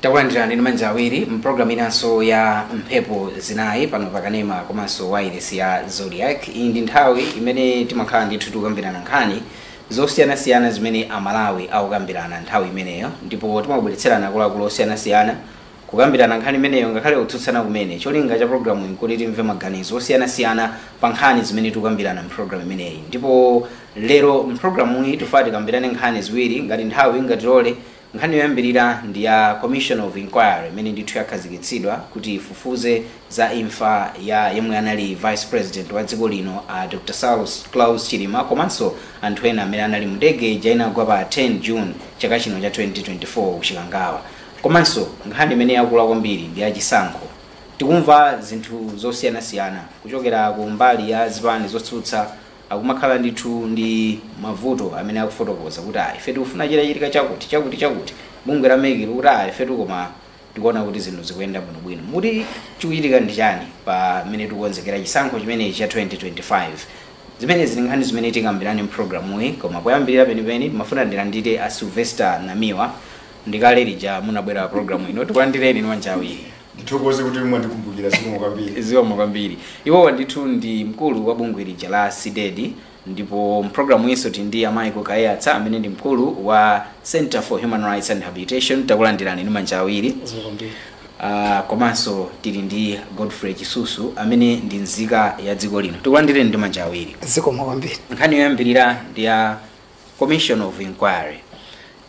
Takulandirani ndi manja awiri mpulogalamu inanso ya Mphepo Zinayi pano pakanema komanso wireless ya Zodiak. Iyi ndi nthawi imene timakhala ndithu tikukambirana nkhani zosiyanasiyana zimene Amalawi akukambirana nthawi imeneyo, ndipo timabweretserana akuluakulu osiyanasiyana kukambirana nkhani imeneyo, ngakhale kutsutsana kumene. Cholinga cha programu nkuti timve maganizo osiyanasiyana pa nkhani zimene tikukambirana mpulogalamu imeneyi. Ndipo lero mpulogalamuyi tifuna tikambirane nkhani ziwiri ngati nthawi ingatilole. Nkhani yoyambirira ndi ya Commission of Inquiry imene ndithu yakhazikitsidwa kuti ifufuze za imfa ya yemwe anali Vice President wa dziko lino, Dr Saulos Klaus Chilima, komanso anthu ena amene anali mu ndege ija inagwa pa 10 June chaka chino cha 2024 kuChikangawa. Komanso nkhani imene yakula kwambiri ndi yachisankho. Tikumva zinthu zosiyanasiyana kuchokera ku mbali ya zipani zotsutsa, akumakhala ndithu ndi mavuto amene akufotokoza kuti ah, ife tikufuna chitachitika chakuti, chakuti, chakuti. Bungwe la MEC likuti ah, ifetu koma tikuona kuti zinthu zikuyenda bwinobwino. Muti chikuchitika ndi chani pamene tikukonzekera chisankho chimenechi cha 2025? Zimene zili nkhani zimene tikambirane mpulogalamuyi. Koma poyambirira penipeni timafuna ndilandire a Sylvester Namiwa. Ndikale lija munabwera programu ino. Tikulandireni ndi manja awiri. Ndithokoze kuti mwandikumbukira, zikomo kwambiri. Zikomo kwambiri. Iwowa ndithu ndi mkulu wa bungwe lija la CDEDI. Ndipo mpulogalamu inso tili ndi a Michael Kaiyatsa amene ndi mkulu wa Center for Human Rights and Rehabilitation. Takulandirani ndi manja awiri. Zikomo kwambiri. Komanso tili ndi Godfrey Chisusu amene ndi nzika ya dziko lino. Tikulandireni ndi manja awiri. Zikomo kwambiri. Nkhani yoyambirira ndi ya Commission of Inquiry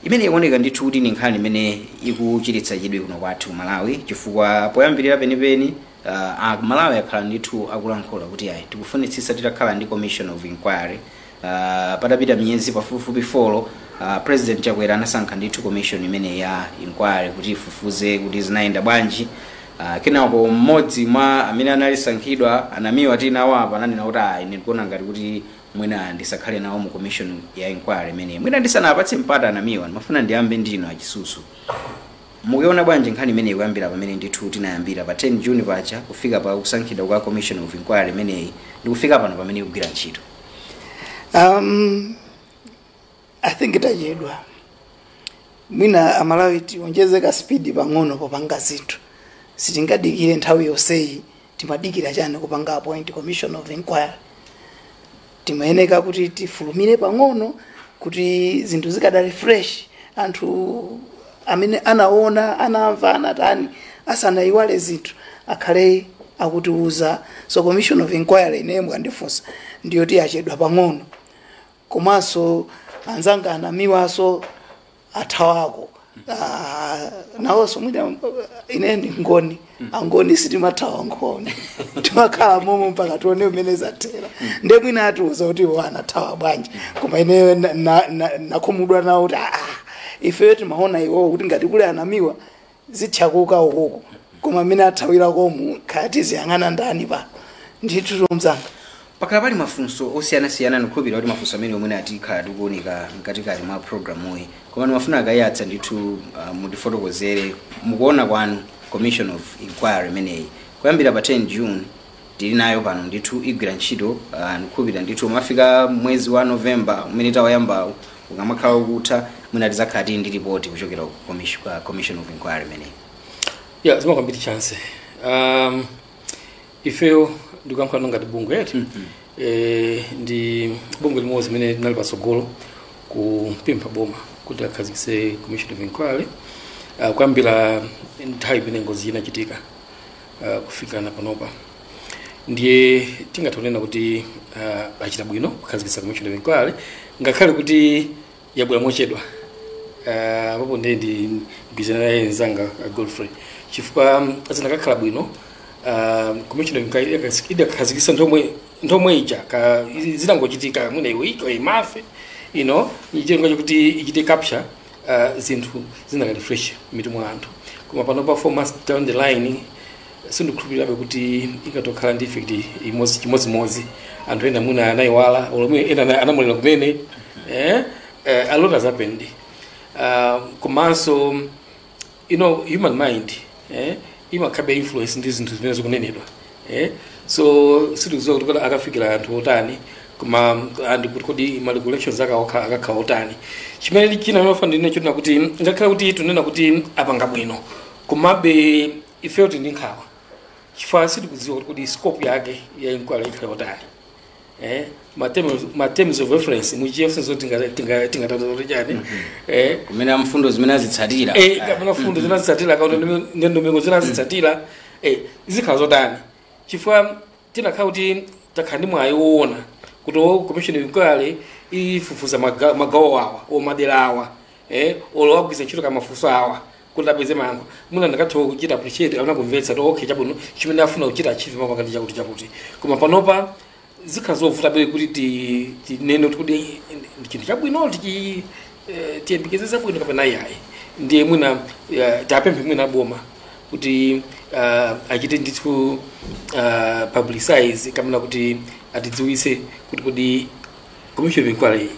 imene ikuoneka ndithu kuti ndi nkhani imene ikuchititsa chidwi kuno kwathu Malawi, chifukwa poyambirira penipeni Malawi akhala ndithu akulankhula kuti ayi, tikufunitsitsa titakhala ndi Commission of Inquiry. Patapita miyezi pafupifupi 4, President Chakwera anasankha ndithu commission imene ya inquiry kuti ifufuze kuti zinayenda bwanji. Kenako mmodzi mwa amene analisankhidwa, Anamiwa tinawo apa, ananena kuti ah, ine ndikuona ngati kuti mwina ndisakhale nawo mu commission ya inquiry imeneyi. Mwina ndisanapatse mpata Anamiwa, ndimafuna ndiyambe ndino Achisusu. Mukuiona bwanji nkhani imeneyi kuyambira pamene ndithu tinayambira pa 10 June paja kufika pa kusankhidwa kwa Commission of Inquiry imeneyi ndi kufika pano pamene ikugwira ntchito? I think tachedwa. Mwina Amalawi tionjeze ka speed pang'ono popanga zinthu. Sitingadikire nthawi yonseyi. Timadikira chani kupanga appoint Commission of Inquiry? Timayeneka kuti tifulumire pang'ono kuti zinthu zikadali fresh, anthu amene anaona, anamva, anatani, asanayiwale zinthu, akhale akutiuza. So Commission of Inquiry, ine mukandifunsa, ndiyo tiyachedwa pang'ono. Komanso anzanga Anamiwaso athawako. Ah, nawonso mwina ine ndi Ngoni, Angoni sitimathawa nkhondo, timakhala momo mpaka tione umene zathera. Nde mwina atiuza kuti iwo anathawa bwanji. Koma ineyo nakhumudwa nawo kuti ah, ifeyo timaona iwowo kuti ngati kuli Anamiwa zitchakuka ukoko, koma amene athawira komu, khaya tiziyang'ana ndani pano? Ndithu, mzanga. Pakhala pali mafunso osiyanasiyana. Ndikukhulupirira kuti mafunso amene omwe atikhala tikuunika mkatikati mwa programuyi. Koma ndimafuna Akayatsa ndithu mutifotokozere mukuona kwanu Commission of Inquiry imeneyi kuyambira pa 10 June tili nayo pano ndithu igwira ntchito. Ndikukhulupirira ndithu mafika mwezi wa November umene tawayambawu ukamakhala ukutha, mwina tizakhala tili ndi ripoti kuchokera ku Commission of Inquiry imeneyi. Ya, zikomo kwambiri Chance. Ifeyo ndikuyankhula ngati bungwe eti, ndi bungwe limodzi limene linali patsogolo kupempha boma kuti akhazikitse Commission of Inquiry kuyambira nthawi imene ngozi inachitika kufika na panopa. Ndiye tingathe kunena kuti achita bwino kukhazikitsa Commission of Inquiry, ngakhale kuti yabwera mochedwa. Apapo ndiye ndigwirizana naye mzanga Godfrey, chifukwa zinakakhala bwino Commission of Inquiry idakhazikitsa nthomwe ija ka zitangochitika mwina iwe imafe ichenga kuti ichite capture zinthu zinakali fresh mitu mwa anthu. Koma panopa, 4 months down the line, sindikhulupirirabe kuti ingatokhala ndi effect imodzi chimodzimodzi. Anthu ena mwina anayiwala, olomwe ena anamwalira kumene. A lot has happened. Komanso human mind imakhabe influence ndi zinthu zimene zikunenedwa. So sitikudziwa kuti kodi akafikira anthu otani, koma and kuti kodi ma regulations akakhala otani. Chimene china mafana ndine chonena kuti ngakhale kuti tunena kuti apanga bwino Komabe ifeyo tili ndi nkhawa chifukwa sitikudziwa kuti scope yake ya inquiry ikhala yotani. Ma terms of reference muchiyefusenso tingatata kuti chani? Kumene amfundo zimene azitsatira. Kapena fundo zinazitsatira kapena ndondomeko zinazitsatira zikhala zotani, chifukwa tinakhala kuti takhala ndi mwayi woona kuti o commission of inquiry ifufuza magawo awa o madera awa, olo agwiza ntchito ka mafunso awa kuti apeze mayankho, mwina ndakatha kuchita appreciate kapena kumvetsa kuti okay, chabwino, chimene afuna kuchita achieve mapakati chakuti chakuti. Koma panopa zikhala zovuta bwe kuti tinene kuti ndi chinthu chabwino, tichi tiyembekeze zabwino kapena iyayi. Ndiye mwina tapemphe mwina boma kuti achite ndithu publicize kapena kuti atidziwitse kuti kodi commission of inquiry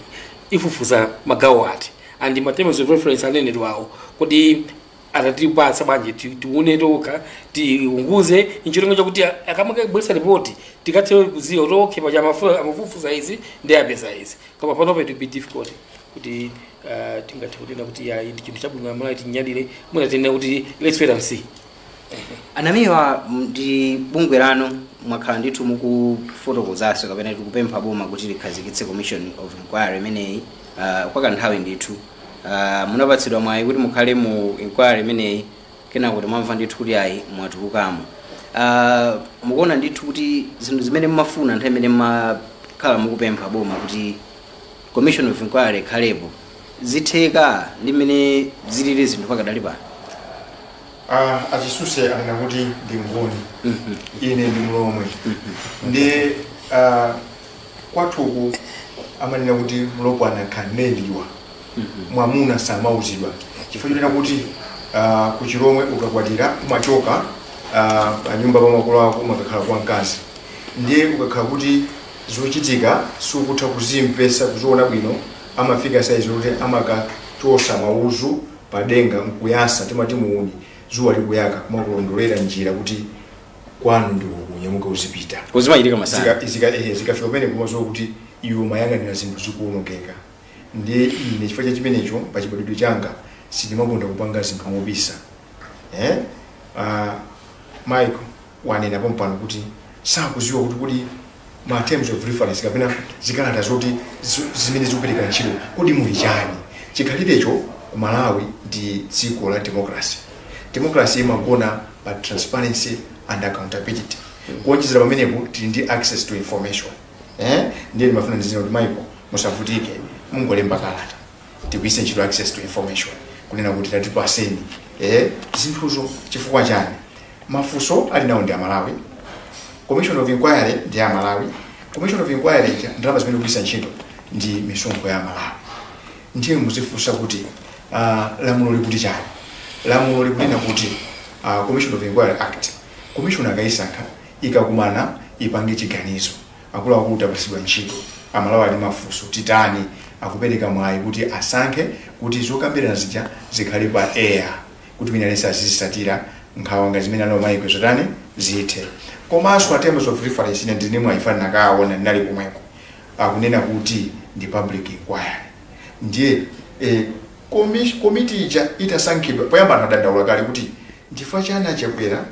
ifufuza magawo ati, and ma terms of reference anenedwawo kuti atatipatsa bwanji, tione tokha, tiunguze nchitongo chakuti akamakabweretsa ripoti tikathe kudziwa kuti okay, paja amafufuza izi ndi apeza izi. Koma panopa it will be difficult kuti tingathe kunena kuti ayi, ndi chinthu chabwino, amalawi tinyadire. Mwina tinene kuti let's wait and see. Anamiwa, ndi bungwe lanu mwakhala ndithu mukufotokozanso kapena tikupempha boma kuti likhazikitse commission of inquiry imeneyi kwa kanthawi ndithu. Munapatsidwa mwayi kuti mukhale mu inquiry imeneyi, kenako kuti mwamva ndithu kuti ayi, mwatulukamo. Mukuona ndithu kuti zinthu zimene mmafuna nthawi imene mmakhala mukupempha boma kuti commission of inquiry ikhalepo zitheka ndi mmene zilili zinthu pakadali pano? Ah, achisuse anena kuti ndi ngoni, ine ndi mlomwe. Ndi kwathuku amanena kuti mlopwana khaneliwa, mwamuna samauzidwa, chifukwa chonena kuti kuchilomwe ukakwatira umachoka pa nyumba pa makolo ako, umakakhala kwa mkazi. Ndiye ukakhala kuti zochitika sukutha kuzimpesa, kuziona bwino, amafika saizi kuti amakachosa mauzu padenga nkuyasa, timati muuni, zuwa likuyaka kumakulondolera njira kuti kwanu ndi kunyamuka uzipita. Kuzimachitika masana. Zikafika pamene kumazowa kuti iwe umayang'anira zinthu zikuwonongeka. Ndiye ine chifukwa cha chimenecho, pa chibadwidwe changa sindimakonda kupanga zinthu mobisa. Michael wanena pompano kuti sakuziwa kuti kodi ma terms of reference kapena zikalata zoti zimene zikupereka ntchito kodi muli chani. Chikhalirecho ku Malawi ndi dziko la democracy. Democracy imagona pa transparency and accountability. Kuonjezera pamenepo, tili ndi access to information. Ndiye ndimafuna ndizina kuti Michael, musavutike, mungolemba kalata, tigwiritse ntchito access to information kunena kuti tatipaseni zinthuzo. Chifukwa chani? Mafunso ali nawo ndi Amalawi, commission of inquiry ndi Amalawi. Commission of inquiry ija, ndalama zimene kugwiritsa ntchito ndi misonkho ya Amalawi. Ndiye muzifunsa kuti lamulo likuti chani? Lamulo likunena kuti Commission of Inquiry Act, commission akayisankha, ikakumana ipange chiganizo. Akuluakulu, tapasidwa ntchito, Amalawi ali mafunso, titani? Akupereka mwayi kuti asankhe kuti zokambirana zija zikhale pa air, kuti wina aliyense azizisatira, nkhawa ngati zimene anawo Michael zotani zithe. Komanso a terms of reference, ine ndine mwayi nakaona, ndinali komweko, akunena kuti ndi public inquiry. Ndiye komiti ija itasankhidwa, poyamba anthu adandaula kale kuti ndifukwa chani Achakwera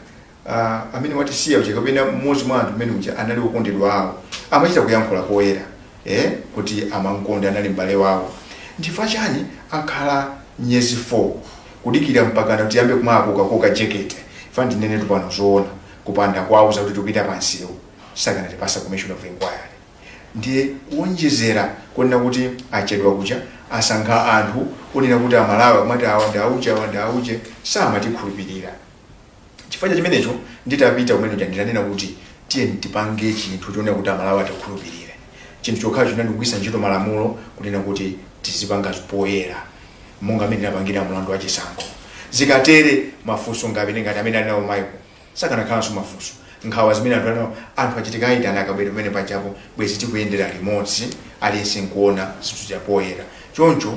amene watisiya uja kapena mmodzi mwa anthu amene uja anali okondedwa awo, amachita kuyankhula poyera kuti amankonda, anali m'bale wawo, ndifukwa chani akhala miyezi 4 kudikira mpaka tiyambe kumakokakoka jekete? Fa ndinene pano zoona, kupanda kwauza kuti tikupita pansewu, sakanatipasa commission of inquiry. Ndiye kuonjezera kunena kuti achedwa kucha, asankha anthu onena kuti Amalawi akumati awa ndi auje, awa ndi auje, samatikhulupirira. Chifukwa cha chimenecho, nditapita kumene uja nditanena kuti tiye tipange chinthu chonena kuti Amalawi atikhulupirire, chinthu chokhacho chinali kugwiritsa ntchito malamulo kunena kuti tizipanga poyera monga amene tinapangira mlandu wachisankho. Zikatere, mafunso ngapene ngati amene ali nawo Michael sakanakhalanso mafunso. Nkhawa zimene anthu alinawo, anthu achitika ayitana akabwera pamene pajapo, bwezi tikuyendera limodzi, aliyense nkuona zinthu zapoyera. Choncho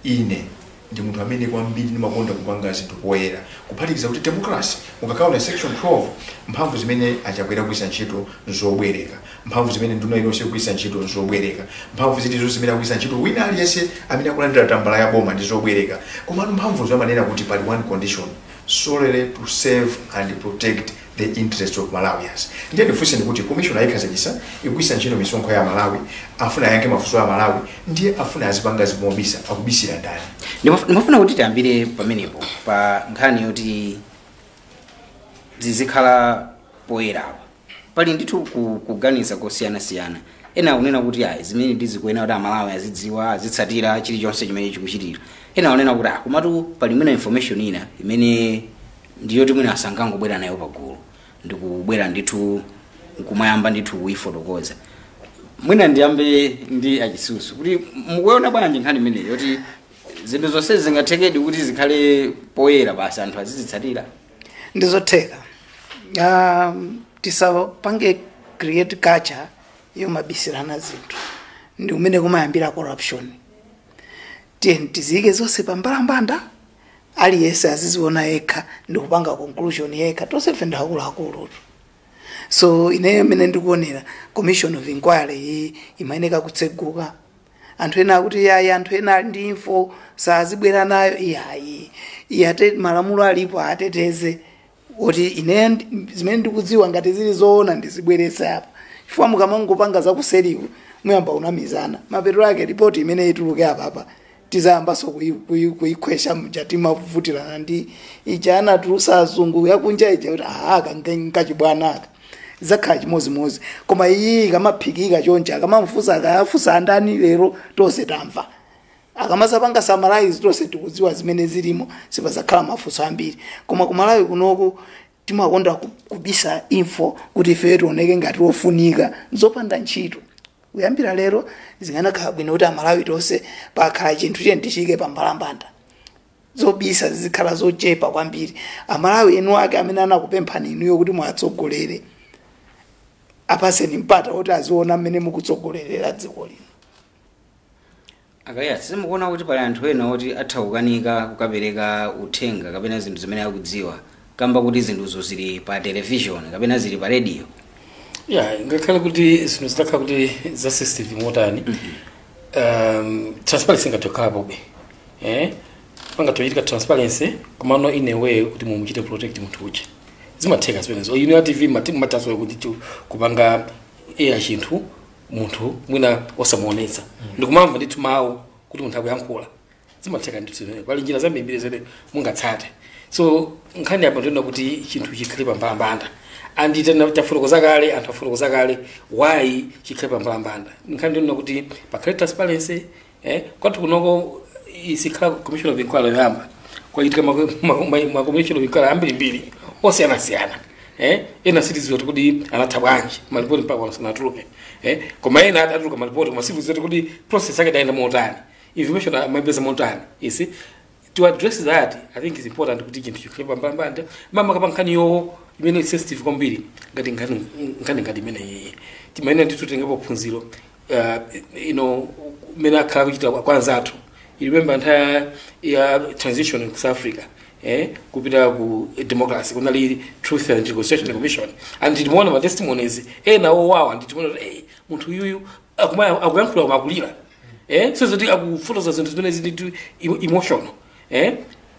ine Ndi munthu amene kwambiri ndimakonda kupanga zinthu poyera, kuphatikiza kuti democracy, mukakaona section 12, mphamvu zimene achakwera kugwiritsa ntchito nzobwereka, mphamvu zimene nduna iliyonse kugwiritsa ntchito nzobwereka, mphamvu zilizonse zimene akugwiritsa ntchito wina aliyense amene akulandira tambala ya boma ndi zobwereka. Komano mphamvuzo amanena kuti pali one condition: solely to serve and protect the interest of Malawians. Ndiye ndifunse kuti commission ayikhazikitsa, ikugwiritsa ntchito misonkho ya Malawi, afuna ayankhe mafunso ya Malawi, ndiye afuna azipanga zimobisa, akubisira ndani? Ndimafuna kuti tiyambire pamenepo pa nkhani yoti zizikhala poyerapo. Pali ndithu kuganiza kosiyanasiyana. Ena akunena kuti ayi, zimene ndizikuyenera kuti Amalawi azidziwa, azitsatira chilichonse chimene chikuchitika. Ena akunena kuti ah, komatu pali mwina information ina imene ndiyoti mwina asangangobwera nayo pagulu ndikubwera ndithu nkumayamba ndithu kuyifotokoza. Mwina ndiyambe ndi achisusu kuti mukuona bwanji nkhani imeneyi yoti zinthu zonse zingathekedi kuti zikhale poyera basi, anthu azizitsatira? Ndizotheka. Tisapange create culture yomabisirana zinthu, ndi umene kumayambira corruption. Tiye tiziyike zonse pambalambanda, aliyense aziziona yekha ndi kupanga conclusion yekha. Tonsefe ndi akuluakulutu. So ineyo imene ndikuonera, commission of inquiry iyi imayeneka kutseguka. Anthu ena akuti yayi, anthu ena ali ndi info sazibwera nayo. Iyayi, iyate malamulo alipo ateteze kuti ine zimene ndikudziwa ngati zili zoona ndizibweretse apa, chifukwa mukamangopanga zakuseriku muyamba unamizana. Mapeto ake ripoti imene ituluke apapa tizayambanso kuyikhwesha mja timavutirana ndi ija anatulusa azungu yakunja ija kuti aka nkachibwana aka, zakhala chimozimozi. Koma iyi ikamaphikika chonchi, akamamfusa, akayafusa andani lero, tonse tamva. Akamasapanga summarize, tonse tikudziwa zimene zilimo, sipazakhala mafunso ambiri. Koma kumalawi kunoku timakonda kubisa info kuti ife tioneke ngati ofunika, nzopanda ntchito. Kuyambira lero zikanakhala bwino kuti Amalawi tonse pakhala chinthu chiye tichiyike pambalambanda, zobisa zizikhala zochepa kwambiri. Amalawi enu ake amene anakupemphani inuyo kuti mwatsogolere, apaseni mpata kuti aziona mmene mukutsogolerera dziko lino. Akaya, simukuona kuti pali anthu ena oti atha kukanika kukapereka uthenga kapena zinthu zimene akudziwa kamba kuti zinthuzo zili pa television kapena zili pa radio? Ya, ngakhale kuti zinthu zitakhala kuti za sensitive motani, transparency ingathe kukhalapobe. Pangathe kuchitika transparency, komano in a way kuti mumuchite protect munthu uja. Zimatheka zimenezo. Inu ya TV mataso kuti kupanga eya chinthu munthu mwina osamuonetsa, ndikumamva ndithu mawu kuti munthu akuyankhula. Zimatheka ndithu zimenezo. Pali njira zambirimbiri zimene mungatsate. So nkhani apa ndiona kuti chinthu chikhale pambalambanda, and tafotokoza kale, anthu afotokoza kale why chikhale pambalambanda. Nkhani ndiona kuti pakhale transparency. Kwathu kunoko isikhala commission of inquiry yoyamba. Kwachitika ma commission of inquiry ambirimbiri osiyanasiyana. Ena sitiziwa kuti anatha bwanji malipoti mpaka sanatuluke. Koma ena adatuluka malipoti, koma sitiziwa kuti process yake idayenda motani, information amapeza motani. You see, to address that, I think is important kuti chinthu chikhale pambalambanda, makamaka nkhani yo imene sensitive kwambiri ngati nkhani ngati imene iyi. Timayenera ndithu tengepo phunziro imene akhala kuchita kwa anzathu. You remember nthawi ya transition in South Africa, kupita ku democracy, kunali Truth and Reconciliation Commission, and timaona ma testimonies ena owawa, ndi timaona kuti munthu uyuyu akuyankhula koma akulira, so zoti akufotokoza zinthu zimene zili ndi emotional,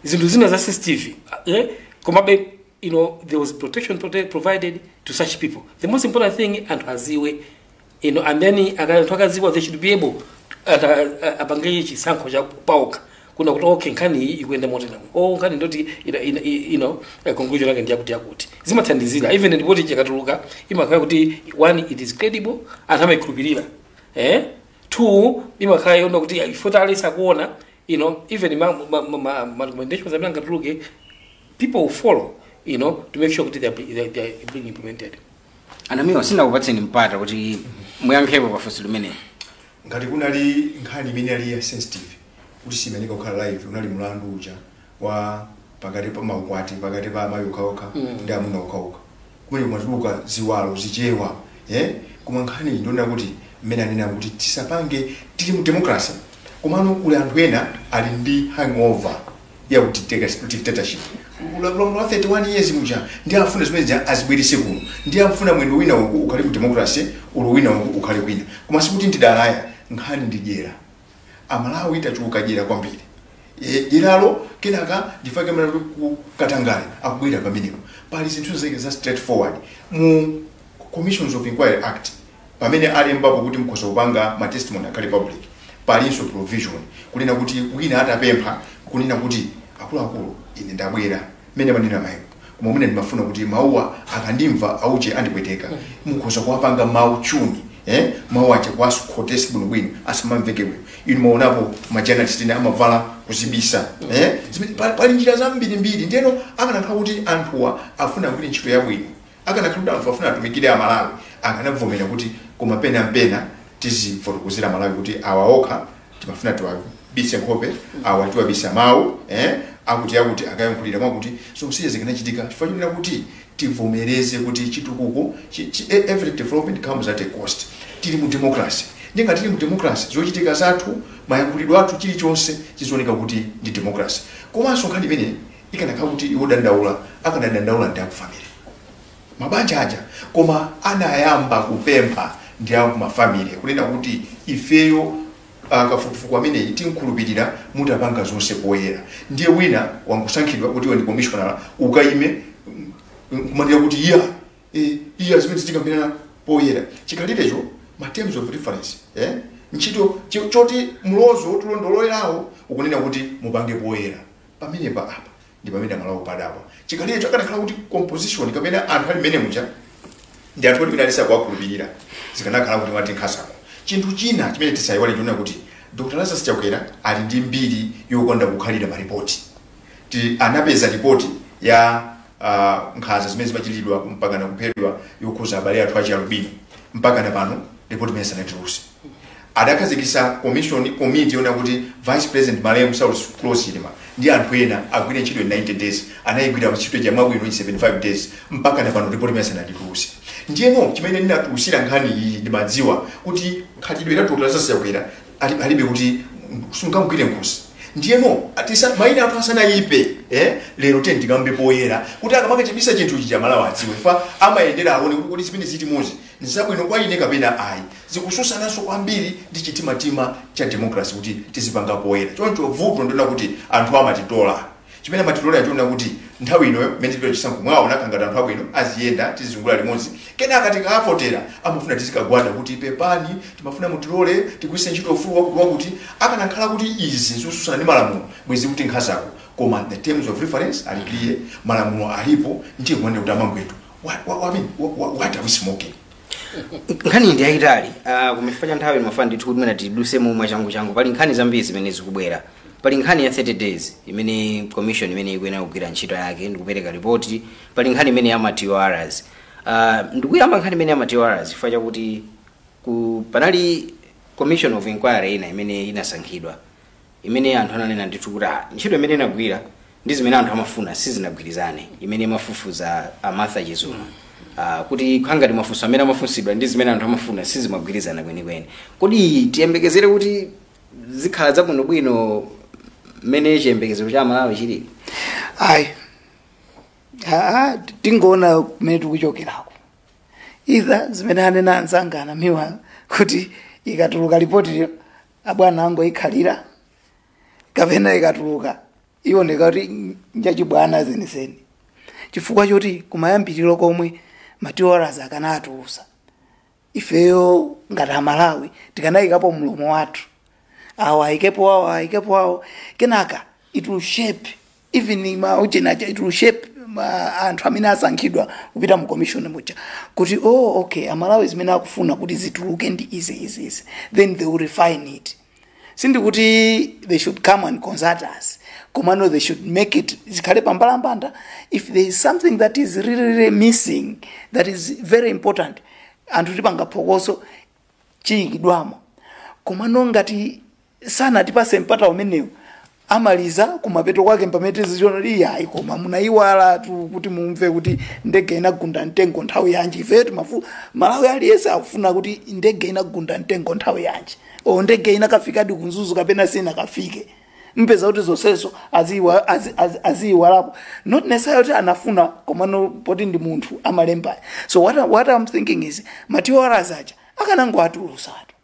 zinthu zina za sensitive, komabe there was protection provided to such people. The most important thing, anthu aziwe, and then anthu akaziwa, they should be able apange chisankho cha paokha kuna kuti okay, nkhani iyi ikuyenda moteramo, oh, nkhani ndoti conclusion yake ndiyakuti yakuti. Zimathandizira even ripoti ikatuluka imakhala kuti one, it is credible, anthu amayikhulupirira, two, imakhala yona kuti ifota alisa kuona, even ma recommendations amene angatuluke, people will follow to make sure kuti they are being implemented. Anamiwa, sinakupatseni mpata kuti muyankhepo pafunso limeneli. Ngati kunali nkhani imene ali ya sensitive kuti simayeneka kukhala live, unali mlandu uja wa pakati pa maukwati, pakati pa amayi okhaokha ndi amuna okhaokha, kumene kumatuluka ziwalo zichewa. Koma nkhani iyi ndiona kuti mmene anena kuti tisapange, tili mu democracy. Komano kuli anthu ena ali ndi hangover ya dictatorship, ulamuliro wa 31 years muja, ndi afuna zimene zija azibwerese kuno, ndi afuna mwendo wina uku ukhale ku democracy, ulo wina uku ukhale kwina. Koma sikuti ndidalaya, nkhani ndidyera. Amalawi tachuluka dyera kwambiri. Dyeralo kenaka ndifake mana ku katangale akubwera pamenepo. Pali zinthu zake za straightforward mu Commissions of Inquiry Act, pamene alembapo kuti mukhoza kupanga ma testimony akhale public. Palinso provision kunena kuti wina atapempha kunena kuti, "Akuluakulu, ine ndabwera mmene manena maiko, koma mwina ndimafuna kuti mawuwa akandimva auche andipweteka," mukhoza kuwapanga mawu chuni, mawu ache kuwakhotesa bwinobwino asamamveke bwino. Inu maonapo ma journalist ine amavala kuzibisa, eh? Pali njira zambirimbiri. Ndiyeno akanakhala kuti anthuwa afuna kugwira ntchito yabwino, akanakhala kuti anthu afuna atumikire Amalawi, akanavomera kuti koma pena mpena tizifotokozera Malawi kuti awa okha timafuna tiwabise nkhope, awa tiwabisa mawu, akuti akuti akayankhulira mwakuti. Zonse zikanachitika chifukwa chonena kuti tivomereze kuti chitukuko every development comes at a cost. Tili mu democracy. Ndinga tili mu democracy, zochitika zathu, mayankhulidwe athu, chilichonse chizioneka kuti ndi democracy. Komanso nkhani imene ikanakhala kuti iwo dandaula, akanadandaula ndi akufamily, mabanja aja, koma anayamba kupempha ndi akumafamily kunena kuti ifeyo kafukufuku ameneyi tinkhulupirira mutapanga zonse poyera. Ndiye wina wangosankhidwa kuti iwe ndi commissioner, ukayime kumanira kuti iya, iya, zimene zitikambirana poyera. Chikhalirecho ma terms of reference, ntchito choti mlozo tulondololerawo ukunena kuti mupange poyera. Pamenepa apa ndi pamene amalawo padabwa. Chikhalirecho akanakhala kuti composition kapena anthu ali mmene muja ndi anthu oti alisa kuwakhulupirira, zikanakhala kuti mwati nkhasako. Chinthu china chimene tisayiwale chionena kuti Dr Lazarus Chakwera ali ndi mbiri yokonda kukhalira maripoti. Anapeza ripoti ya nkhanza zimene zimachitidwa mpaka na kuphedwa yokhuza abale athu achi alubino. Mpaka na pano ripoti imene sanatuluse. Adakhazikitsa commission, committee yona kuti Vice President malemu Saulos Klaus Chilima ndi anthu ena agwire ntchito in 90 days. Anayigwira ntchito chamwabwino in 75 days. Mpaka na pano ripoti imene sanatuluse. Ndiyeno chimene ndinatulusira nkhani iyi, ndimadziwa kuti khalidwe la Dr Lazarus Chakwera alibe kuti sungamugwire nkhosi. Ndiyeno atisa mayina athu asanayipe, lero tiye tikambe poyera kuti akamakachibisa chinthu ichi, Chamalawi adziwe fa amayendera aone kuti zimene ziti muzi nzabwino kwa ine kapena ayi. Zikususananso kwambiri ndi chitimatima cha democracy kuti tizipanga poyera. Choncho vuto ndiona kuti anthu amatitola. Chimene amatitola chiona kuti nthawi inoyo mmene tipita chisankho, mwaona kangati anthu abwino aziyenda tizizungula limodzi, kenaka tikavotera amafuna tizikagwada kuti, "Pepani, timafuna mutilole tigwiritse ntchito ufulu wakuti wakuti." Akanakhala kuti izi zosusana ndi malamulo, bwezi kuti nkhazako. Koma the terms of reference ali clear, malamulo alipo. Ndiye kumanena kuti amangwetu, I mean, what are we smoking? Nkhani ndi yayitali, kumifanya cha nthawi imafana ndithu kuti mwina tiduse momwe changu changu. Pali nkhani zambiri zimene zikubwera. Pali nkhani ya 30 days imene commission imene ikuyenera kugwira ntchito yake ndikupereka ripoti. Pali nkhani imene ya ma TORs. Ndikuyamba nkhani imene ya ma TORs chifukwa chakuti panali commission of inquiry ina imene inasankhidwa, imene anthu ananena ndithu kuti ntchito imene inagwira ndi zimene anthu amafuna sizinagwirizane, imene imafufuza a Martha Chizuma, kuti khangati mafunso amene amafunsidwa ndi zimene anthu amafuna sizimagwirizana kwenikweni. Kodi tiyembekezere kuti zikhala zabwinobwino mmene chiyembekezero cha Malawi chili? Ayi, tingoona kumene tikuchokerako. Either zimene anena anzanga anamiwa kuti ikatuluka ripoti abwana angoikhalira, kapena ikatuluka ioneka kuti njachibwana zenizeni, chifukwa choti kumayambiriro komwe ma TORs akanatulusa, ifeyo ngati Amalawi tikanayikapo mlomo wathu, awo ayikepo awo, ayikepo awo, kenaka it will shape even ma uchena, it will shape anthu amene asankhidwa kupita mu commission muja kuti, "Oh, okay, Amalawi zimene akufuna kuti zituluke ndi izi, izi, izi." Then they will refine it. Sindikuti they should come and consult us, komano they should make it zikhale pambalambanda. If there is something that is really, really missing that is very important, anthu tipanga phokoso, chiyikidwamo. Komano ngati sanatipase mpata umenewu, Amaliza kumapeto kwake pamene tizichiona kuti iyayi, koma munayiwala tu kuti mumve kuti ndege inagunda mtengo nthawi yanji. Ife timafu Malawi aliyense akufuna kuti ndege inagunda mtengo nthawi yanji, o ndege inakafikadi ku Mzuzu kapena sinakafike. Mpeza kuti zonsezo aziyiwalapo, not necessarily kuti anafuna, komano poti ndi munthu amalemba. So what I'm thinking is ma TORs aja akanango atulusatu,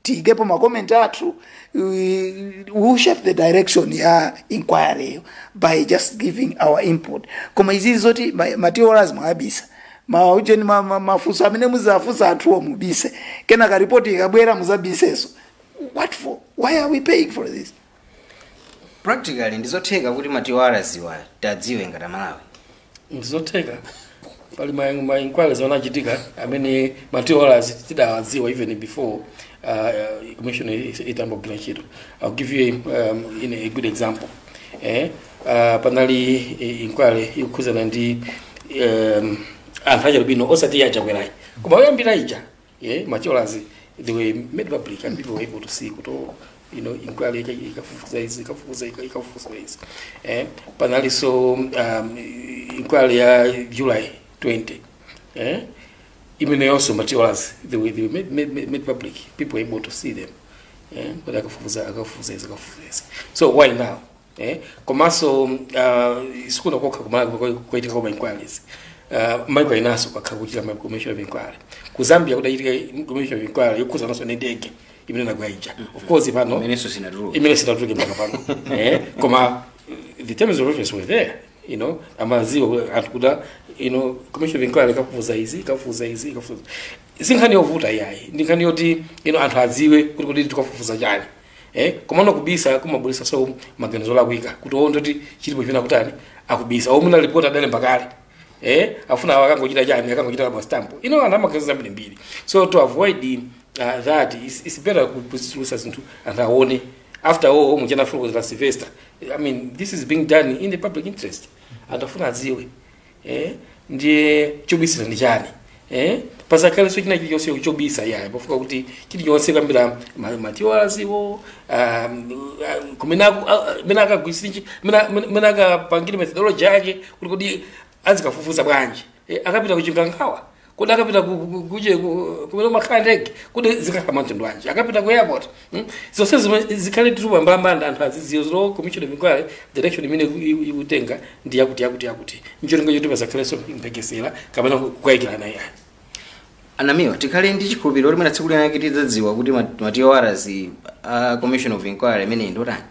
tiyikepo ma comment athu. We will shape the direction ya inquiry by just giving our input. Koma izizi zoti ma TORs mwabisa, maujeni, mafunso amene muzafunsa anthuwo mubise, kenaka ripoti ikabwera muzabiseso, what for? Why are we paying for this? Practically ndizotheka kuti ma TORs wa tadziwe ngati Amalawi? Ndizotheka. Pali ma inquiries anachitika amene ma TORs tidawadziwa even before commission itambogwira ntchito. I'll give you a good example. Panali inquiry ikukhuzana ndi anthu achalubino, osati achakwerayi koma oyambira ija. Yeah, ma TORs, they were made public and people were able to see kuti, oh, inquiry ikafufuza izi, ikafufuza, ikafufuza izi. Panalinso inquiry ya July 20, imeneyonso ma TORs, they were made public, people were able to see them, but akafufuza, akafufuza izi, akafufuza izi. So why now? Komanso sikuna kokha kumala kuitika kwa inquiries. Maiko inaso kwakha kuchita ma commission of inquiry. Ku Zambia kudachitika commission of inquiry yokhuza naso ndi ndege imene nagwa ija. Of course pano imenenso sinatuluka. Imene sinatuluke mpaka pano. Koma the terms of reference were there, amaziwa anthu kuda commission of inquiry ikafufuza izi, ikafufuza izi, ikafufuza. Si nkhani yovuta iyayi, ndi nkhani yoti anthu adziwe kuti tikafufuza chani. Komano kubisa kumabulisa so maganizo lakwika kuti owo ndoti chilipo chimene akutani akubisa, omwe na report adalemba kale, afuna akangochita chani, akangochita ma stamp. Anthu amaganizo ambiri mbiri. So to avoid that, it's better kuzitulusa zinthu anthu aone. After all, muchana fuko Sylvester, I mean, this is being done in the public interest. Anthu afuna adziwe. Ndiye chobisira ndi chani? Pasakhalenso china chilichonse chobisa yayi, pafuka kuti chilichonse kambira ma TORs wo, kumene mene akagwirisire, mene akapangire methodology yake kuti azikafufuza bwanji, akapita kuchingangawa, kuti akapita kuje kumene umakhala ndege, kuti zikakhala mtundu wanji, akapita ku airport, Zonse zimene zikhale titupa mbambanda, anthu azidziwe zlo commission of inquiry direction imene ikutenga ndi yakuti, yakuti, yakuti, ncholinga choti pasakhalenso mphekesera kapena kukayikirana yayi. Anamiwa, tikhale ndi chikhulupiriro kuti mwina tsiku linake tidzadziwa kuti ma TORs a commission of inquiry imeneyi ndotani?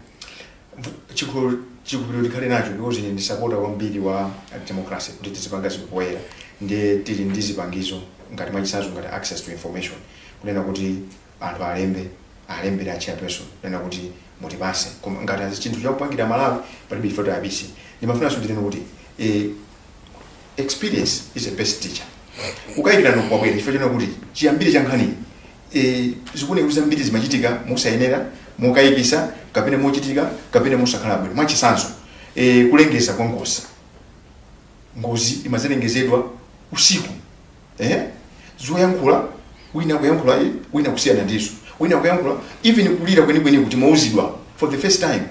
Chikhulupiriro tikhale nacho, because ine ndi supporter kwambiri wa democracy, kuti tizipanga zinthu poyera. Ndiye tili ndi zipangizo ngati mwachitsanzo ngati access to information, kunena kuti anthu alembe, alembere a chairperson kunena kuti mutipase. Koma ngati azi chinthu chakupangira Malawi, palibe ife abise. Ndimafunanso ndinene kuti experience is the best teacher. Kukayikirana kwabwera chifukwa chonena kuti chiyambire cha nkhani zikuoneka kuti zambiri zimachitika mosayenera, mokayikisa, kapena mochitika kapena mosakhala bwino. Mwachitsanzo, kulengeza kwa ngozi. Ngozi imazalengezedwa usiku, zoyankhula, wina kuyankhula, wina kusiyana ndizo, wina kuyankhula, even kulira kwenikweni kuti mauzidwa for the first time,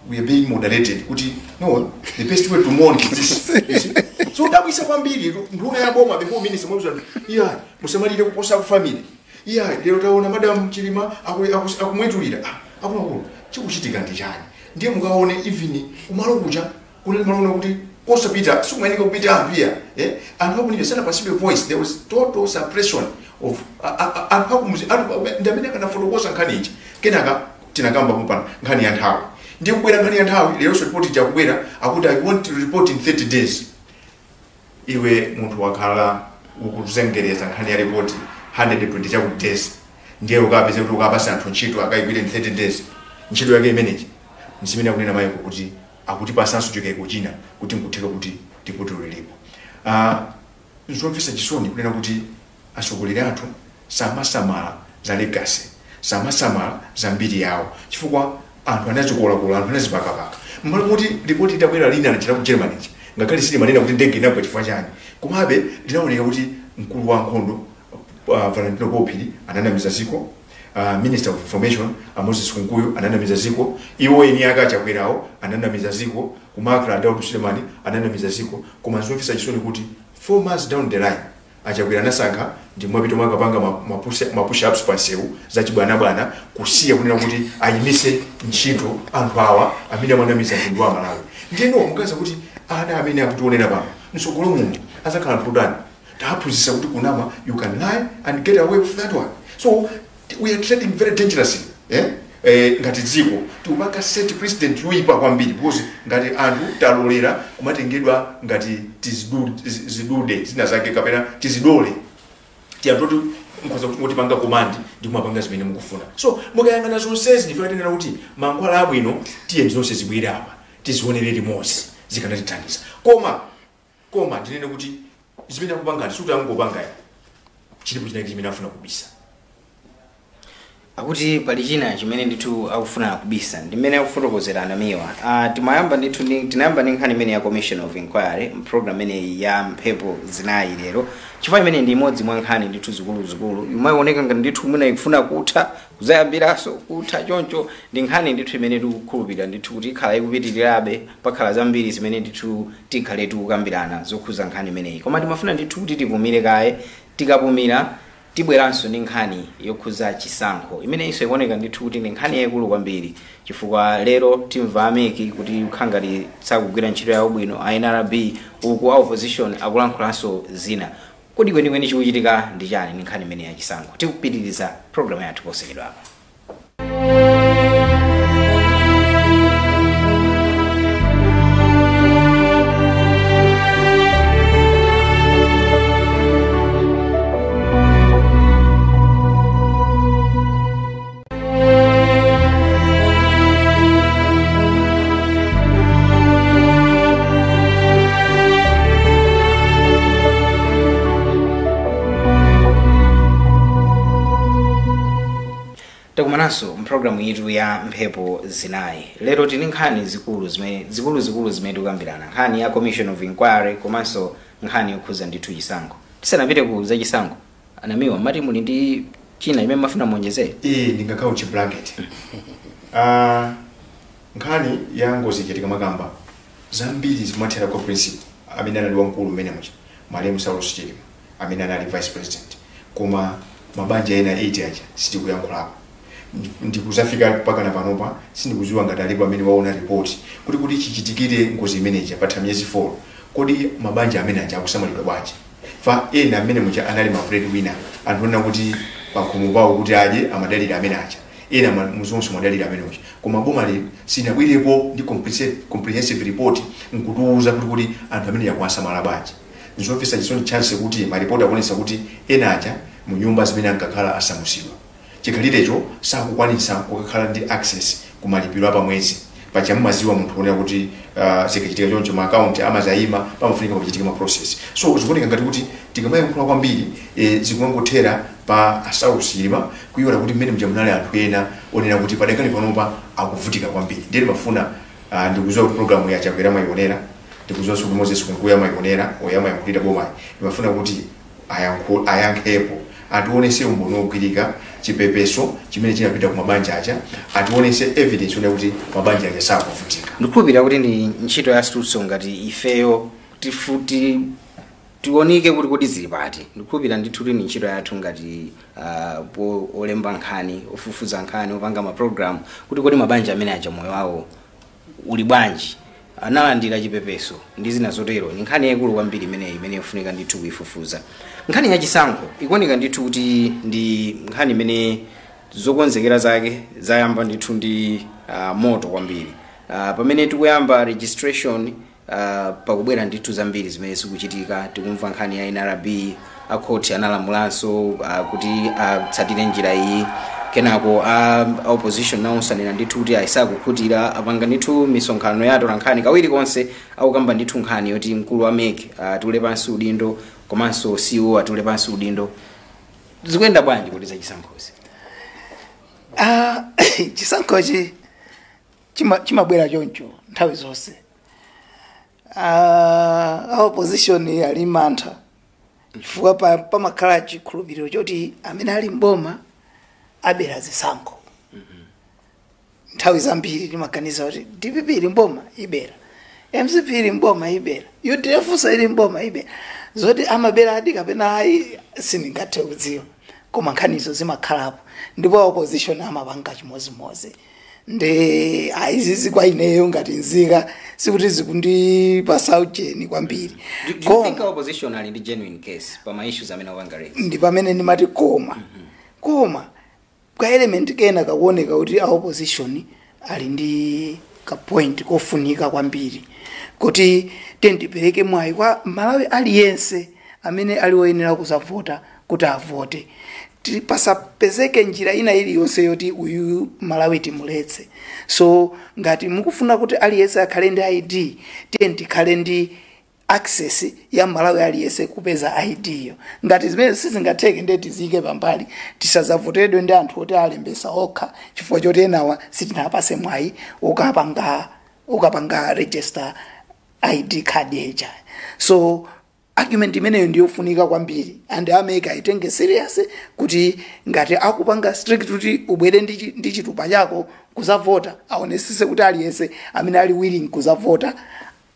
we are being moderated kuti no, the best way to mourn is this, you see? So dabwisa kwambiri, nduna ya boma, the whole minister mwauzwa, iya, musamalire kuposa ku family, iya, lero taona Madam Chilima akumwetulira. Ah, akuluakulu, chikuchitika ndi chani? Ndiye mukaone even kumalo kuja kunali malo kuti kosapita, sikumayeneka kupita anthu iya, anthu akunije sanapasidwe voice. There was total suppression of anthu akumuzi, anthu ndi amene akanafotokoza nkhani iji. Kenaka tinakamba popano nkhani ya nthawi. Ndiye kubwera nkhani ya nthawi, leronso ripoti ijakubwera, akuti I want to report in 30 days. Iwe munthu wakhala ukuzengereza nkhani ya ripoti 120 chakuti days, ndiye ukapeze kuti ukapasa anthu ntchito akayigwire in 30 days, ntchito yake imeneyi? Nzimene akunena mayiko kuti akutipasanso chikayiko china kuti nkutheka kuti ripoti lilipo. Nzomvetsa chisoni kunena kuti atsogoleri athu samasamala za legacy, samasamala za mbiri yawo, chifukwa anthu anazikolakola, anthu anazipakapaka. Mmalo moti ripoti itabwera lina lachita ku Germany, ngakhale silimanena kuti ndege inagwa chifukwa chani, komabe linaoneka kuti mkulu wa nkhondo Valentino Paul Phiri ananamiza ziko. Minister of Information a Moses Kunkuyu ananamiza ziko, iwo eni ake Achakwerawo ananamiza ziko, kumakra Daud Sulemani ananamiza ziko. Koma nzomvetsa chisoni kuti 4 months down the line Achakwera anasankha ndi mwapito mwakapanga ma push ups pansewu zachibwanabwana, kusiya kunena kuti ayimise ntchito anthu awa amene amanamiza mtundu wa Malawi. Ndiyeno mukaza kuti ana amene akutionera pano mtsogolo muno azakhala mtudani, taphunzitsa kuti kunama, you can lie and get away with that one. So we are trading very dangerously, eh? Ngati dziko tikupanga set president yoyipa kwambiri, because ngati anthu talolera kumatengedwa ngati tizidude zina zake kapena tizidole, tiyatoti mukhoza kutipanga command ndi kumapanga zimene mukufuna. So mukayang'ana zonsezi, ndifuna tinena kuti mankhwala abwino tiye zonse zibwere apa tizionere limodzi, zikanatithandiza. Koma ndinene kuti zimene akupangani suti angopanga chilipo chinake chimene afuna kubisa. Akuti pali china chimene ndithu akufuna kubisa, ndimene akufotokozera Anamiwa. Timayamba ndithu tinayamba ndi nkhani imene ya Commission of Inquiry program imeneyi ya Mphepo Zinayi lero, chifukwa imene ndi imodzi mwa nkhani ndithu zikuluzikulu imaoneka ngati ndithu mwina ikufuna kutha kuzayambiranso kutha choncho. Ndi nkhani ndithu imene tikukhulupirira ndithu kuti ikhala ikupitirirabe, pakhala zambiri zimene ndithu tikhale tikukambirana zokhuza nkhani imeneyi. Koma timafuna ndithu kuti tipumire kaye, tikapumira tibweranso ndi nkhani yokhuza chisankho imeneyinso ikuoneka ndithu kuti ndi nkhani yayikulu kwambiri, chifukwa lero timva a MEC kuti khangati sakugwira ntchito yawo bwino, a NRB uku a opposition akulankhulanso zina. Kodi kwenikweni chikuchitika ndi chani ndi nkhani imene ya chisankho? Tikupitiriza programu yathu posachedwa apa. Takumananso mpulogalamu yitu ya Mphepo Zinayi. Lero tili nkhani zikulu zimene zikuluzikulu zimene tikukambirana, nkhani ya Commission of Inquiry komanso nkhani yokhuza ndithu chisankho. Tisanapite ku za chisankho, Anamiwa, mati muli ndi china chimene mafuna muonjezere? Ndingakhawo chi blanket. Nkhani ya ngozi ichitika makamba zambiri zimathera kwa principal amene anali wamkulu mmene muja, malemu Saulos Chilima amene anali vice president, koma mabanja ena 8 aja sitikuyankhulapo. Ndikuzafika mpaka na panopa sindikudziwa ngati alipo amene waona report kuti chichitikire ngozi imeneyi patha miyezi 4, kodi mabanja amene aja akusamalidwa bwanji? Fa ena amene muja anali ma breadwinner, anthu onena kuti pakhomo pawo kuti adye amadalira amene aja, ena muzonso madalira amene uja, koma boma lero sinabwerepo ndi comprehensive report nkutiuza kuti anthu amene yakuwasamala bwanji. Nzomvetsa chisoni chance kuti maripoti akuonetsa kuti ena aja mu nyumba zimene ankakhala asamusidwa, chikhalirecho sakukwanitsa kukakhala ndi access kumalipiro apamwezi. Paja mumaziwa munthu kuonera kuti zikachitika choncho ma account amazayima, pamafunika pachitika ma process. So zikuoneka ngati kuti tikamayankhula kwambiri zikumangothera pa Saulos Chilima, kuiwala kuti mmene muja munali anthu ena onena kuti padakali panopa akuvutika kwambiri. Ndiye timafuna ndikudziwa kuti programu ya Chakwera mayionera, ndikudziwa kuti Moses Kunkuyu amayionera oyo amayankhulira bomayi, ndimafuna kuti ayankhepo, ationese umboni wogwirika, chipepeso chimene chinapita ku mabanja aja, ationese evidence yonena kuti mabanja aja sakuvutika. Ndikukhulupirira kuti ndi ntchito ya Stutso ngati ifeyo tifuti tionike kuti kodi zili pati. Ndikukhulupirira ndithu kuti ndi ntchito yathu ngati olemba nkhani, ofufuza nkhani, opanga ma program, kuti kodi mabanja amene aja moyo wawo uli bwanji, analandira chipepeso ndi zina zotero. Ni nkhani yayikulu kwambiri imeneyi imene yofunika ndithu kuifufuza. Nkhani ya chisankho ikuoneka ndithu kuti ndi nkhani imene zokonzekera zake zayamba ndithu ndi moto kwambiri. Pamene tikuyamba registration, pakubwera ndithu zambiri zimene zikuchitika. Tikumva nkhani ya NRB, a court analamulanso kuti atsatire njira iyi. Kenako a opposition nawonso anena ndithu kuti ayisakukhutira, apanga ndithu misonkhano ya atolankhani kawiri konse akukamba ndithu nkhani yoti mkulu wa MEC atule pansi udindo komanso CEO atule pansi udindo. Zikuyenda bwanji kuti zachisankhozi? Chisankhochi chimabwera choncho nthawi zonse. Opposition ali mantha chifukwa pamakhala chikhulupiriro choti amene ali mboma Abera zisankho. Nthawi zambiri timaganiza kuti DPP ili mboma ibera, MCP ili mboma ibera, UDF ili mboma ibera. Zoti amabera adi kapena ayi sindingathe kudziwa, koma nkhanizo zimakhalapo, ndipo opposition amapanga chimozimozi. Ndi ayizizi kwa ineyo ngati nzika sikuti zikundipasa ucheni kwambiri. Do you think opposition ali ndi genuine case pa ma issues amene apanga raise? Ndi pamene ndimati koma ka element kena kakuoneka kuti a opposition ali ndi ka point kofunika kwambiri, kuti tendipereke mwayi kwa Malawi aliyense amene ali woyenera kuzavota kuti avote. Pasapezeke njira ina iliyonse yoti uyu Malawi timuletse. So ngati mukufuna kuti aliyense akhale ndi ID, tiye tikhale ndi access ya Malawi aliyense kupeza ID yo. Ngati zimene sizingatheke, ndiye tiziyike pambali, tisazavotedwe ndi anthu oti alembesa okha chifukwa choti enawa sitinapase mwayi ukapanga register ID card ija. So argument imeneyo ndiyofunika kwambiri, and a MEC aitenge serious, kuti ngati akupanga strict kuti ubwere ndi chitupa chako kuzavota, aonesese kuti aliyense amene ali willing kuzavota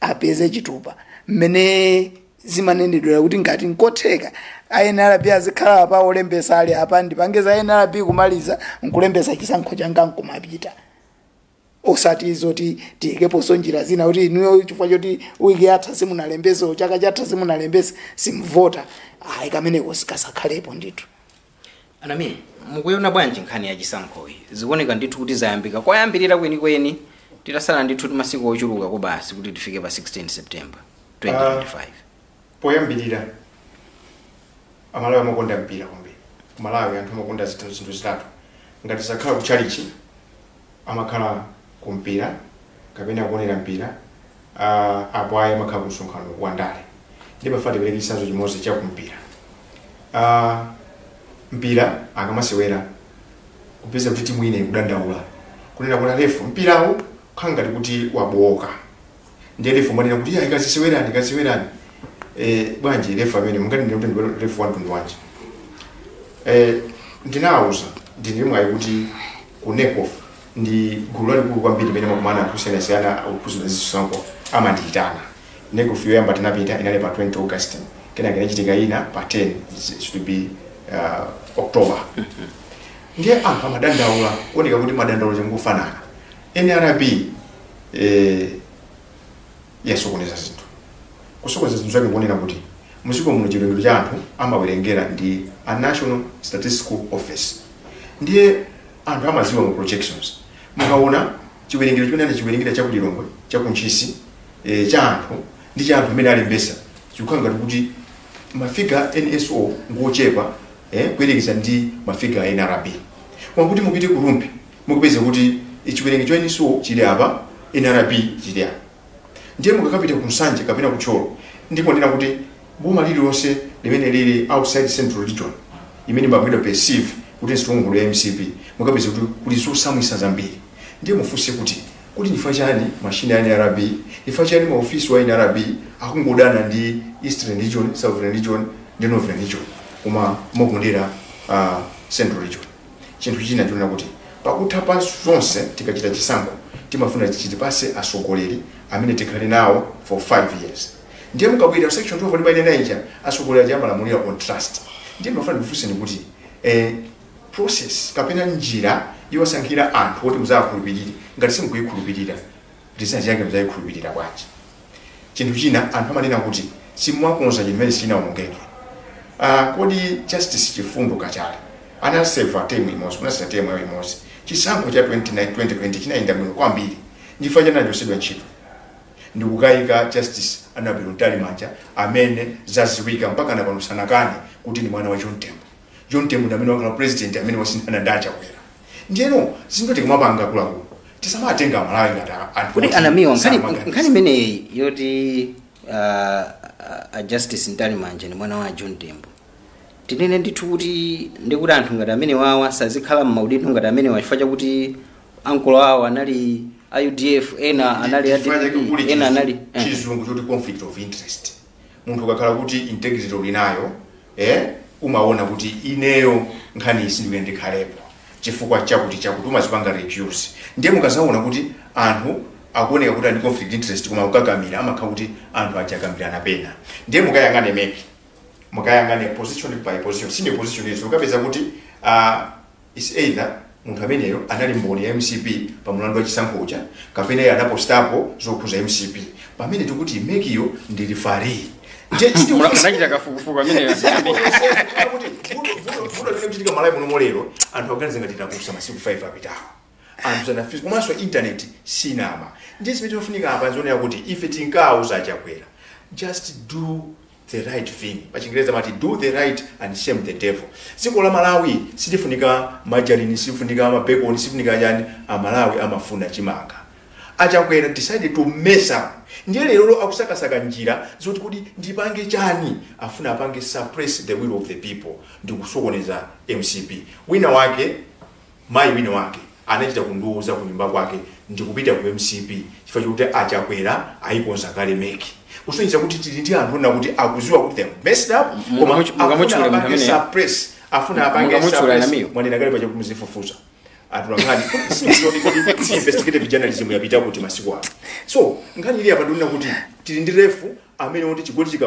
apeze chitupa. Mmene zimanenedwera kuti ngati nkotheka NRB azikhala apa, olembesa ali apa, ndipange za NRB, kumaliza nkulembesa chisankho changa nkumapita, osati zoti tiyikeponso njira zina kuti inuyo chifukwa choti wiki yatha simunalembese, chaka chatha simunalembese, simvota. Ayi, kameneko sikasakhalepo ndithu. Anami, mukuiona bwanji nkhani ya chisankhoyi? Zikuoneka ndithu kuti zayambika kwayambirira kwenikweni, titasala ndithu masiku ochuluka kubasi kuti tifike pa 16 September 2025. Poyambirira, Amalawi amakonda mpira kwambiri. Kumalawi anthu amakonda zinthu zitatu. Ngati sakhala kutchalichi, amakhala kumpira kapena kuonera mpira, apo ayi amakhala ku msonkhano wa ndale. Ndimafa tipereke chitsanzo chimodzi cha kumpira. Mpira akamasewera, kupeza kuti timu ine ikudandaula kunena kuti ref, mpirawu kukhala ngati kuti wabowoka. Ndiye ref mwanena kuti iya, ikazisewerani, ikazisewerani. Bwanji ref amene munganene kuti ndi ref wa mtundu wanji? Ndinawuza ndili mwayi kuti ku NECOF ndi gulu lalikulu kwambiri limene makumana anthu osiyanasiyana ophunzira zisankho, amandiyitana. NECOF yoyamba tinapita inali pa 20 August, kenaka inachitika ina pa 10, it should be October. Ndiye anthu amadandaula, kuoneka kuti madandaulo changofanana. NRB yasokoneza zinthu. Kusokoneza zinthu zake kuonera kuti muziko muno chiwerengero cha anthu amawerengera ndi a National Statistical Office. Ndiye anthu amaziwa mu projections, mukaona chiwerengero chimene anachiwerengera chakulilongwe, chakuntchisi, cha anthu ndi cha anthu amene alembesa, chikukhala ngati kuti ma figure NSO ngochepa kuyerekeza ndi ma figure NRB. Koma kuti mupite ku Rumphi, mukupeza kuti chiwerengero cha NSO chili apa, NRB chili apa. Ndiye mukakapita ku Nsanje kapena ku Thyolo, ndikunena kuti boma lililonse limene lili outside Central Region imene imapangidwa perceive kuti stronghold ya MCP, mukapeza kuti kuli zosamwisa zambiri. Ndiye mufunse kuti chifukwa chani mashini ya NRB, chifukwa chani maofisi wa NRB akungodana ndi Eastern Region, Southern Region ndi Northern Region, koma mokondera Central Region? Chinthu china chonena kuti pakutha pa zonse, tikachita chisankho timafuna chitipase atsogoleri amene tikhale nawo for 5 years. Ndiye mukabwera section 12 ndi ija, atsogoleri aja amalamulira on trust. Ndiye mafuna ndikufunseni kuti process kapena njira yowasankhira anthu oti muzakhulupirire, ngati simukuyikhulupirira, result yake muzayikhulupirira bwanji? Chinthu china, anthu amanena kuti simuwakonza chimene sichinawonongeke. Kodi Justice Chifundo Kachale anaseva term imodzi, kunaseva term yawo imodzi, chisankho cha 29 2020 chinayenda bwino kwambiri, ndifa chanachosedwa ntchito ndikukayika Justice Annabel Mtalimanja, amene zaziwika mpaka napano sanakane kuti ndi mwana wa John Tembo. John Tembo ndi amene wakhala president amene wasinthana ndi Achakwera. Ndiyeno zinthu tikamapanga, akuluakulu, tisamatenga Amalawi ngati anthu Kuti oti anamiwa nkhani samaganiza. Nkhani imeneyi yoti a Justice Mtalimanja ni mwana wa John Tembo, tinene ndithu kuti ndikuti anthu ngati amene wawa sazikhala m'maudindo ngati amene, chifukwa chakuti ankolo awo anali a UDF, ena anali a Chifukwa chake DPP, kuli ena anali chizungu choti conflict of interest. Munthu ukakhala kuti integrity uli nayo, umaona kuti ineyo nkhani iyi sindikuye ndikhalepo. Chifukwa chakuti chakuti umazipanga recuse. Ndiye mukazaona kuti anthu akuoneka kuti ali conflict interest koma kukakamira, amakhala kuti anthu ajakambirana pena. Ndiye mukayang'ane MEC, mukayang'ane position by position, senior position izo, ukapeza kuti is either munthu ameneyo anali mboni ya MCP pa mulandu wa chisankhocha, kapena iye anapostapo zokhuza MCP, pamene tikuti MECyo ndi referee. Munachita kafukufuku ameneyo? Vuto limene kuchitika Malawi muno molero, anthu akuganiza ngati takusa masiku 5 apitawo, anthu sanafika, komanso internet sinama. Ndiye zimene tinofunika apa nzionera kuti ife tinkauza Chakwera, just do the right thing. Pa Chingereza amati, "Do the right and shame the devil." Dziko la Malawi silifunika margarine, silifunika mabacon, silifunika chani. Amalawi amafuna chimanga. Achakwera decided to mess up. Ndiye lero akusakasaka njira zoti kuti ndipange chani, afuna apange suppress the will of the people ndikusokoneza MCP. Wina wake, mayi wina wake anachita kundiuza kunyumba kwake, ndikupita ku MCP chifukwa chokuti Achakwera ayikonza kale MEC, kusonyeza kuti tili ndi anthu ona kuti akuziwa kuti they have messed up, koma Mukamutchula afuna munthu apange ameneyo? suppress, afuna apange Mukamutchula suppress. namiyo? Mwanena kale paja kuti muzifufuza atulankhani kuti investigative journalism yapita kuti masiku ano. So nkhani ili apa ndionena kuti tili ndi ref amene kuti chigoli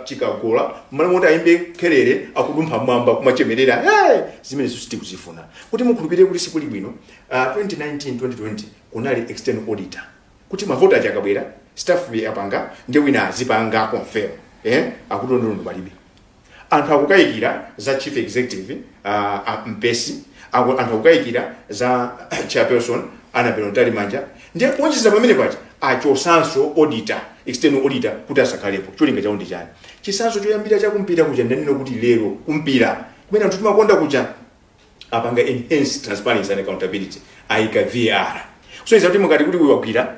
chikagola, mmalo moti ayimbe kelere, akudumpha mwamba kumachemerera. Hey! Zimene sitikuzifuna. Kuti mukhulupirire kuti sikuli bwino, 2019 2020 kunali external auditor kuti mavoti aja akabwera, staff apanga, ndi wina azipanga confirm, eh? Akuti ndondondo palibe. Anthu akukayikira za chief executive Mpesi, anthu akukayikira za chairperson Annabel Mtalimanja. Ndiye kuonjeza pamene paja achosanso auditor, external auditor, kuti asakhalepo. Cholinga chawo ndi chani? Chisanzo choyambira chakumpira kuja, ndanena kuti lero kumpira kumene anthu timakonda kuja apanga enhance transparency and accountability, ayika VAR, kusonyeza kuti mukati kuti uyu wagwira,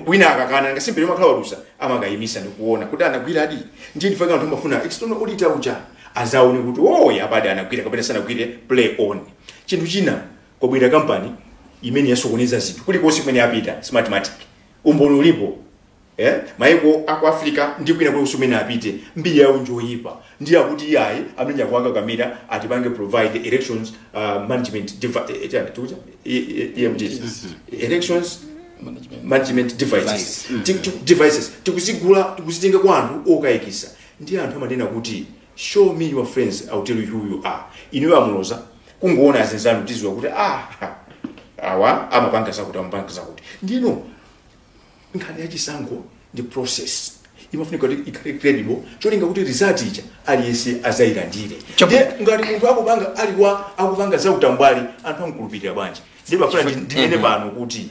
wina akakana ngasimpire makhala wadusa, amakayimisa ndikuona kuti anagwira adi. Ndiye ndifaka anthu amafuna external auditor uja azaone kuti oh, abade anagwira kapena sanagwire, play on. Chinthu china, kwabwera kampani imene yasokoneza zinthu kulikonse kumene apita, Smartmatic. Umboni ulipo, eh? Maiko aku Africa ndi kwina kulikonse kumene apite, mbiri yawo njoyipa. Ndiye akuti iyayi, amene akuakakamira atipange provide elections management chani tikucha EMDs, elections management management devices. Device. Devices tikuzigula, tikuzitenga kwa anthu okayikisa. Ndiye anthu amanena kuti, "Show me your friends, I'll tell you who you are." Inuyo amuloza kungoona azinzanu, tiziwa kuti ah, awa amapanga zakuti, amapanga zakuti. Ndino nkhani yachisankho ndi process, imafunika kuti ikhale credible, cholinga kuti result ija aliyense azayilandire. Ndiye ngati munthu akupanga aliwa akupanga zautambwali, anthu amkulupirira bwanji? Ndiye pafuna ndinene pano kuti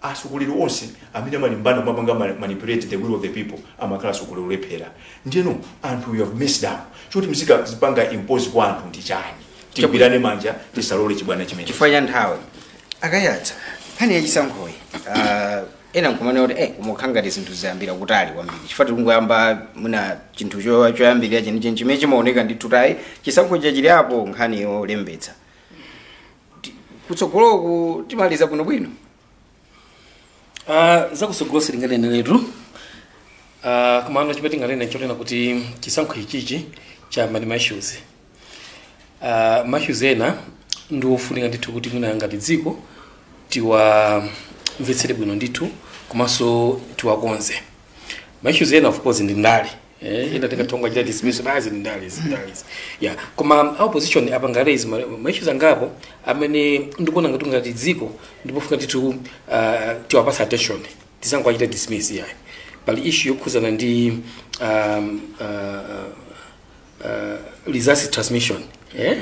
atsogoleri onse amene amalimbana kumapanga manipulate the will of the people amakhala atsogoleri olephera. Ndiyeno anthu, you have messed up, choti mzika zipanga impose kwa anthu ndi chani? Tigwirane manja, tisalole chibwana chimene. Chifukwa cha nthawi, akayatsa nkhani yachisankhoyi, ena nkumanena kuti kumukhala ngati zinthu zayambira kutali kwambiri, chifukwa tikungoyamba mwina chinthu choyambirira chenicheni chimene chimaoneka ndithu tayi chisankho chachili apo, nkhani yolembetsa. Kutsogoloku timaliza bwinobwino? Zakutsogolo sitinganeneretu, komano chimene tinganene chonena kuti chisankho ichichi chayamba ndi ma issues. Ma issues ena ndi ofunika ndithu kuti mwina ngati dziko tiwamvetsere bwino ndithu komanso tiwakonze. Ma issues ena of course ndi ndale, ena tingathonga chita dismiss nazi, ndi ndale izi, ndale izi, yeah. Koma opposition apanga raise ma issues angapo amene ndikuona ngati dziko ndipofika ndithu tiwapasa attention, tisangowachita dismiss yayi. Pali issue yokhuzana ndi results transmission, eh?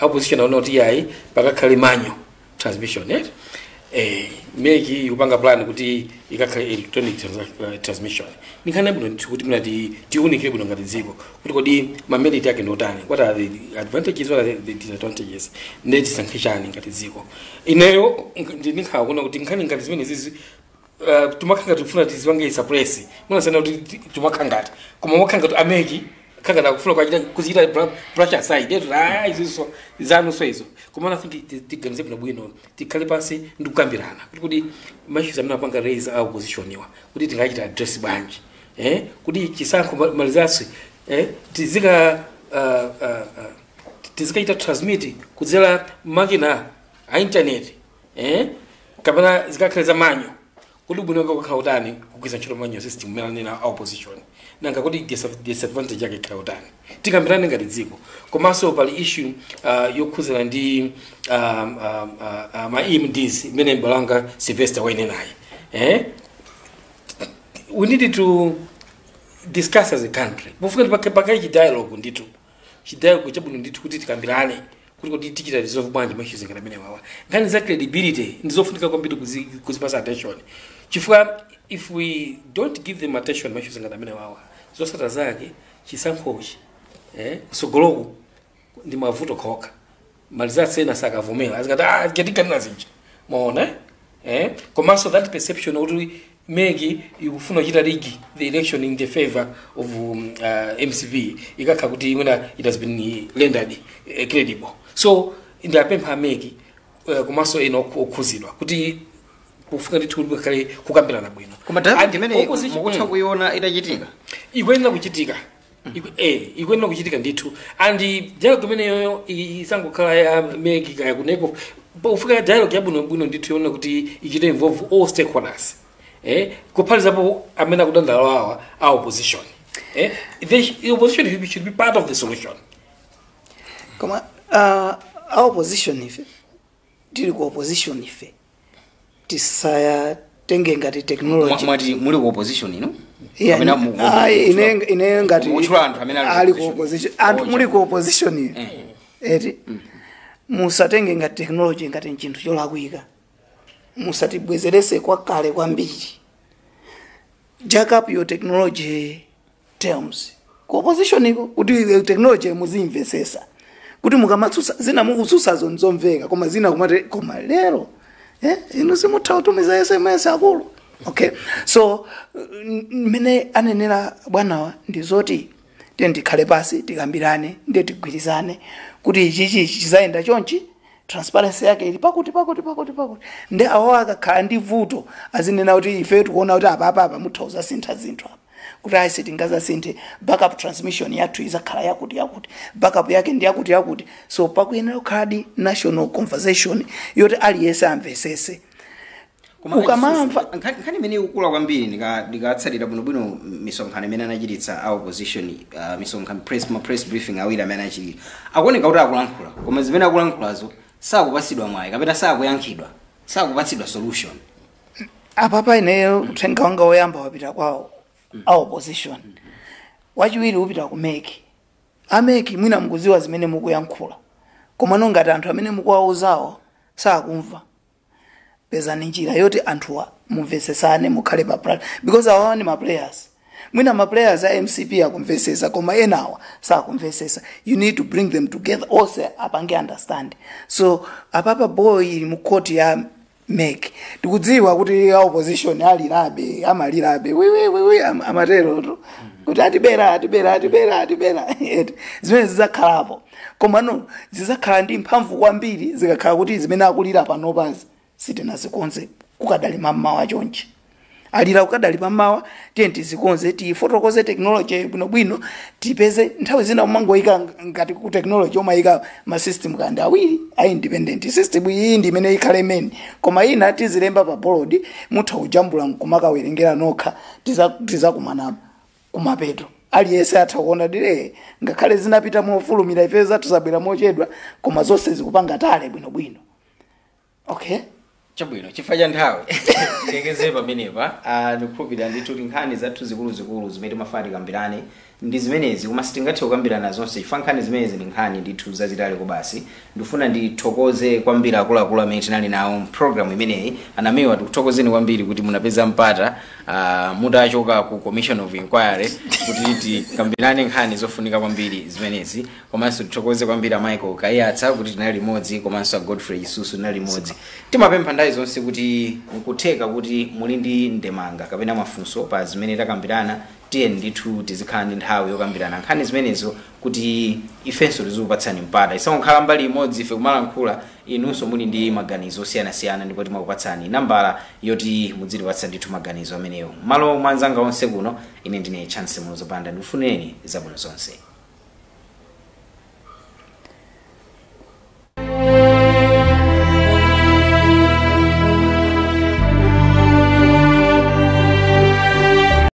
Opposition aona kuti yayi, pakakhale manual transmission, eh? MEC ikupanga plan kuti ikakhale electronic transmission. Ninkhani bwino ndithu kuti muna tiunikire bwino ngati dziko kuti kodi ma merit ake ndotani, what are the advantages, what are the disadvantages, ndiye tisankhe chani ngati dziko. Ineyo ndinkhala kuona kuti nkhani ngati zimene zizi tumakhala ngati tifuna tizipange suppress, munasena kuti tumakhala ngati, koma wakhala ngati a MEC khangati akufuna kwachita kuzichita brush aside etu, ah, izinso zanunso izo. Koma I think tiganize bwino bwino, tikhale pansi ndi kukambirana kuti ma issues amene apanga raise a opposition iwa kuti tingachita address bwanji, kuti chisankho ma results, tizika Tizikachita transmit kudzera makina a internet, kapena zikakhale za manual? Kuti bwino wake kukhala utani kugwiritsa ntchito manual system imene anena a opposition? Nanga kuti disadvantage yake ikhala utani? Tikambirane ngati dziko. Komanso pali issue yokhuzana ndi ma EMDs imene mbalanga Sylvester wayinenayi. We need to discuss as a country pofika pakai chi dialogue ndithu, chi dialogue chabwino ndithu, kuti tikambirane kuti tichita resolve bwanji ma issues ngati amene wawa. Nkhani za credibility ndizofunika kwambiri kuzipasa attention, chifukwa if we don't give them attention, ma issues ngati amene wawa, zotsatira zake chisankhochi kusogoloku ndi mavuto khoka. Malizatsi ena sakavomera, azikati, "Ah, tikanena zija." Maona, Komanso that perception kuti MEC ikufuna kuchita rig the election in the favor of MCP ikakha kuti mwina it has been rendered credible. So ndapempha MEC komanso ena okhuzidwa kuti kufika ndithu kuti pakhale kukambirana bwino. Koma dialogue And imene opposition mukutha kuiona itachitika? Ikuyenera kuchitika. Ikuyenera kuchitika ndithu, and dialogue imeneyoyo isangokhala ya MEC kaya kuneko. Pofika dialogue yabwinobwino ndithu yoona kuti ichite involve all stakeholders, kuphatikizapo amene akudandaula awa a opposition. The opposition should be part of the solution. Koma a opposition, ife tili ku opposition, ife tisayatenge ngati technology. Mwati muli ku opposition ino? Yeah, Kapena ine ngati mukutchula anthu amene ali ku opposition, anthu muli ku opposition ino eti, musatenge ngati technology ngati nchinthu cholakwika. Musatibwezerese kwa kale kwambiri. Jack up your technology terms ku opposition iko, kuti technology muzimvesesa, kuti mukamatsutsa zina mukutsutsazo nzomveka, koma zina kumati, "Koma lero inu simutha kutumiza SMS, akulu." Okay, so mmene anenera bwanawa ndi zoti tiye tikhale pasi, tikambirane, ndiye tigwirizane kuti ichichi chizayenda chonchi, transparency yake ili pakuti, pakuti, pakuti, pakuti. Ndi awo akakhala ndi vuto azinena kuti ife tikuona kuti apa, apa, apa mutha kuzasintha zinthu apa, kuti ayi, sitingazasinthe, backup transmission yathu izakhala yakuti yakuti, backup yake ndi yakuti yakuti. So pakuyenera kukhala national conversation yoti aliyense amvesese. Koma Ukamamva- nkhani imene ikukula kwambiri, ndikatsatira bwinobwino misonkhano imene anachititsa a opposition, misonkhano press, ma press briefing awiri amene anachitira, akuoneka kuti akulankhula, koma zimene akulankhulazo sakupatsidwa mwayi kapena sakuyankhidwa, sakupatsidwa solution. Apapa ineyo uthenga wanga woyamba wapita kwawo a opposition, wachiwiri upita ku MEC. A MEC, mwina mukuziwa zimene mukuyankhula, koma ngati anthu amene mukuwauzawo sakumva, pezani njira yoti anthuwa mumvesesane, mukhale pa plan, because awawa ndi ma players. Mwina ma players a MCP akumvesesa, koma enawa sakumvesesa. You need to bring them together, onse apange understand. So apapa ball ili mu court ya MEC. Tikudziwa kuti a opposition alirabe, amalirabe wiwiwiwi, amaterotu kuti atibera, atibera, atibera, atibera. Zimene zizakhalapo, koma no zizakhala ndi mphamvu kwambiri zikakhala kuti zimene akulira panopazi sitinazikonze kukadali mammawa chonchi. Alira kukadali pammawa, tiye tizikonze, tifotokoze technology bwinobwino, tipeze nthawi zina umangoyika ngati ku technology umayika ma system kandi awiri a independent system. Iyi ndi imene ikhale main, koma ina tizilemba pa board, mutha kujambula nkumakawerengera nokha. Tizakumana kumapeto, aliyense atha kuona dire ngakhale zinapita mofulumira, ife zathu zabwera mochedwa, koma zonse zikupanga tally bwinobwino. Okay. Chabwino, chifukwa cha nthawi tilekeze pamenepa. Ndikukhulupirira ndithu kuti nkhani zathu zikuluzikulu zimene timafuna tikambirane ndi zimenezi, koma sitingathe kukambirana zonse chifukwa nkhani zimenezi ndi nkhani ndithu zazitali kubasi. Ndifuna ndithokoze kwambiri akuluakulu amene tinali nawo mpulogalamu imeneyi. Anamiwa, tikuthokozeni kwambiri kuti munapeza mpata mutachoka ku commission of inquiry kuti tikambirane nkhani zofunika kwambiri zimenezi. Komanso tithokoze kwambiri a Michael Kaiyatsa kuti tinali limodzi, komanso a Godfrey Isusu tinali limodzi. Timapempha nthawi zonse kuti nkutheka kuti muli ndi ndemanga kapena mafunso pa zimene takambirana, tiye ndithu tizikhala ndi nthawi yokambirana nkhani zimenezo kuti ifenso tizikupatsani mpata, isangokhala mbali imodzi ife kumalankhula, inunso muli ndi maganizo osiyanasiyana, ndipo timakupatsani nambala yoti mudzitipatsa ndithu maganizo amenewo. Malo mwa anzanga onse kuno, ine ndine Chance Mulozopanda, ndikufuneni zabwino zonse.